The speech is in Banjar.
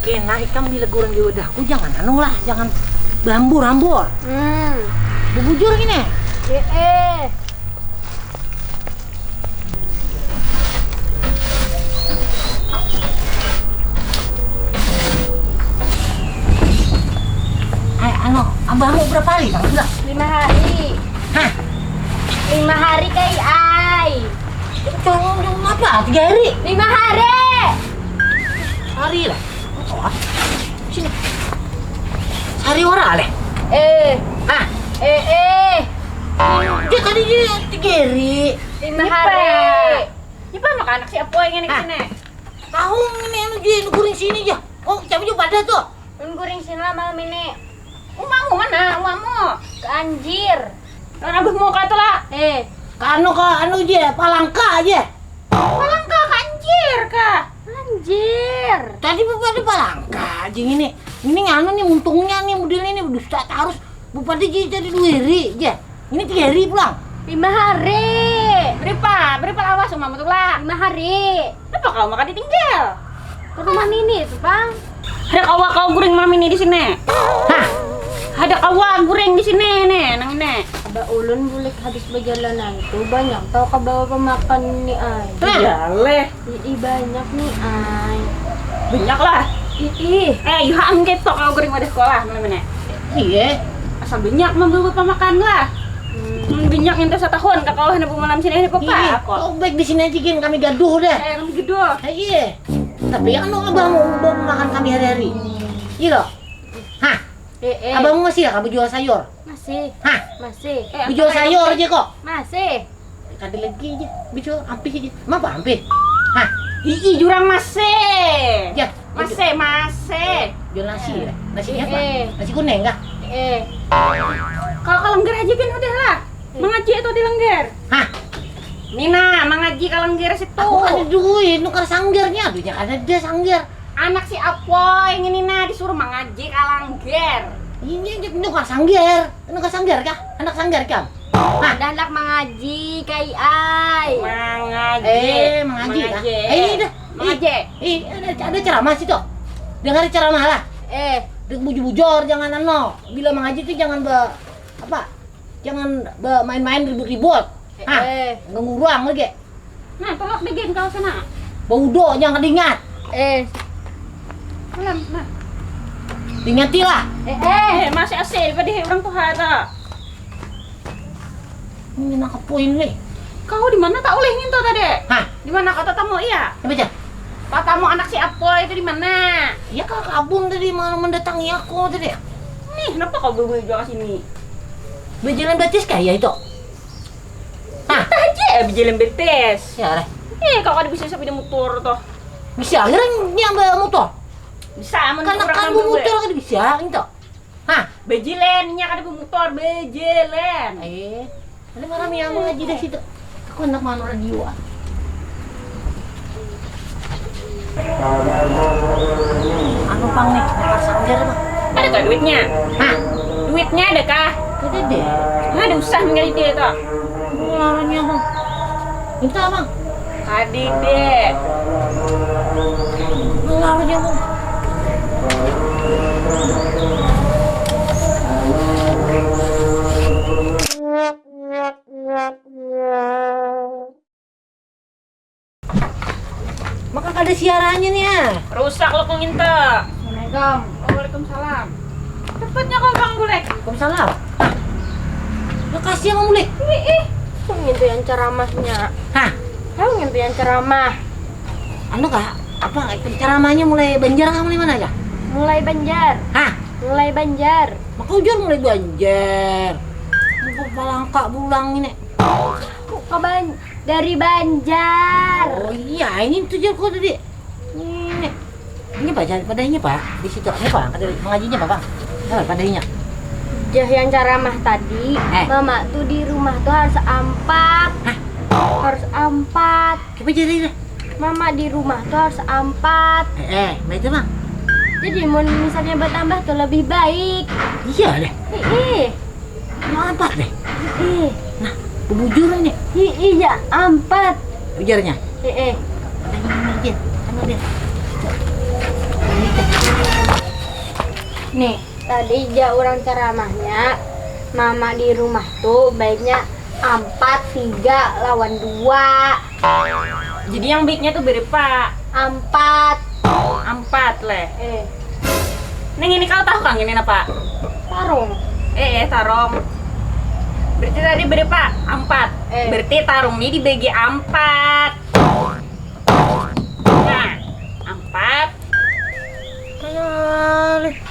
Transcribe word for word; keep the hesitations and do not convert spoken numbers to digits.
Kena ikam bila gurang di wadahku, jangan anu lah, jangan berambur-ambur. Hmm. Bubujur gini. Eh, eh. Ay, anu, abahmu berapa hari nang sudah? Lima hari. Hah? Lima hari kai ai. Jangan, jangan apa? Tiga hari. Lima hari. Hari lah. Sini. Sehari ora leh. Eh. Hah? Eh, eh. Dia tadi dia tiga hari. Lima hari. Nyepa makan anak si Apoy ngini ke sini. Tahu ngini anu je, anu guring sini je. Oh, cabai juga pada tuh. Anu guring sini lah malam ini. Umamu mana? Umamu. Ke anjir. Lawan abahmu ka tu lah. Eh. Ka anu, ka anu je, palangka aja. Palangka ka anjir kah? Anjir. Tadi bepada palangka aja ngini. Ini nganu nih, untungnya nih modelnya nih, dusta tarus. Bepada jadi, jadi dua hari aja. Ini tiga hari pulang. Lima hari. Beripa, beripa lawas umamu tu lah. Lima hari. Kenapa kau maka ditinggal? Ke rumah nini tu, Bang. Ada kawa kau guring mami ni di sini. Hah? Ada kawa guring di sini nih, nang ini. Abah ulun bulik habis bajalanan tu banyak tau kabawa pamakan ni ai. Hah? Iya leh. Ii, banyak ni ai. Banyak lah. Ii. Eh, yuha anggeto kau guring wadah sekolah malam ini. Iya. Asal banyak membawa pamakan lah. Hmm. Banyak yang tas tahun kakau hana bumalam sini ada apa aku. Kau baik di sini aja gin, kami gaduh deh. Eh, kami gaduh. Eh, iya. Tapi anu abahmu makan kami hari-hari. Iya loh. Hah? Eh, eh. Abahmu masih ya kamu jual sayur? Masih. Hah? Masih. Eh, jual sayur aja kok. Masih. Kada lagi aja. Bicu ampih aja. Mau apa ampih? Hah? Ii jurang masih. Ya. Masih, masih. Jual nasi ya? Nasi apa? Eh. Nasi kuning kah? Eh. Kalau ke lengger aja kan udah lah. Mengaji itu di lengger. Hah? Mina, mengaji ke lengger situ. Aku ada duit, nukar sanggernya, duitnya ada deh sangger. Anak si Apoy ngini nah disuruh mangaji ka langger. Ini aja nukar sangger, nukar sangger kah? Anak sangger kah? Hah? Ada anak mangaji kai ai. Mangaji. Eh, mangaji kah? Eh, dah. Mangaji. Eh, ada ada ceramah situ. Dengar ceramah lah. Eh, bujur-bujur jangan anu. Bila mangaji tuh jangan be apa? Jangan be main-main ribut-ribut. Hah? Eh. Ganggu urang lagi. Nah, tolak deh gin kau sana. Baudo jangan kada ingat. Eh. Alam, nah. Ingati lah. Eh, eh. Eh, masih asih pada orang tuha ta. Ini nak apa ini? Kau di mana tak ulih ngintu tadi? Hah? Di mana kau tatamu iya? Apa aja? Tatamu anak si Apoy itu di mana? Iya kak kabun tadi malah mendatangi aku tadi. Nih, kenapa kau bawa juga ke sini? Berjalan batis kah ya itu? Hah? Tah aja eh, berjalan betes. Ya lah. Eh, kau kada bisa sepeda motor toh. Bisa akhirnya nyambil motor. Bisa, amun kan kurang kan nambah motor kada bisa gitu. Hah? Bejilen, nya kada bermotor, bejilen. Eh, ada marah yang mengaji dah situ. Aku anak mana radio ah. Anu pang nih, dapat sanggar bang. Ada kah duitnya? Hah? Duitnya ada kah? Ada deh. Ada usah menjadi dia tuh. Lawannya bang. Minta bang. Kadede. Lawannya bang. Maka kada siarannya nih ah. Rusak lo kong inta. Assalamualaikum. Waalaikumsalam. Cepatnya kau bang bulek. Waalaikumsalam. Ah, makasih ya bang bulek. Ih, ih. Kong inta yang ceramahnya. Hah? Kong inta yang ceramah. Anu kah? Apa ceramahnya mulai Banjar kah mulai mana kah? Mulai Banjar. Hah? Mulai Banjar. Maka ujar mulai Banjar. Muka palangka bulang ini. Kok kaban dari Banjar. Oh iya, ini tuh jago tadi. Ini. Ini apa? Jangan padanya, Pak. Di situ apa, Pak? Ada mengajinya apa, Pak? Apa padanya? Jah yang ceramah tadi, eh. Mama tuh di rumah tuh harus ampat. Hah? Harus ampat. Coba jadi deh. Mama di rumah tuh harus ampat. Eh, eh, baik tuh, Bang. Jadi mau misalnya bertambah tuh lebih baik. Iya deh. Heeh. Mau ampat deh. Heeh. Nah, bubujur ini. Heeh, ya ampat. Ujarnya. Heeh. Ada yang mau dia, sama dia. Ini deh. Nih, tadi ja urang caramahnya, mama di rumah tuh baiknya ampat, tiga lawan dua. Jadi yang baiknya tuh berapa? Ampat. Ampat leh. Eh, Neng, ini kau tahu kang ini apa? Tarung. Eh, eh tarung. Berarti tadi berapa? Ampat. Eh. Berarti tarung ini dibagi ampat. Nah, ampat. Kali.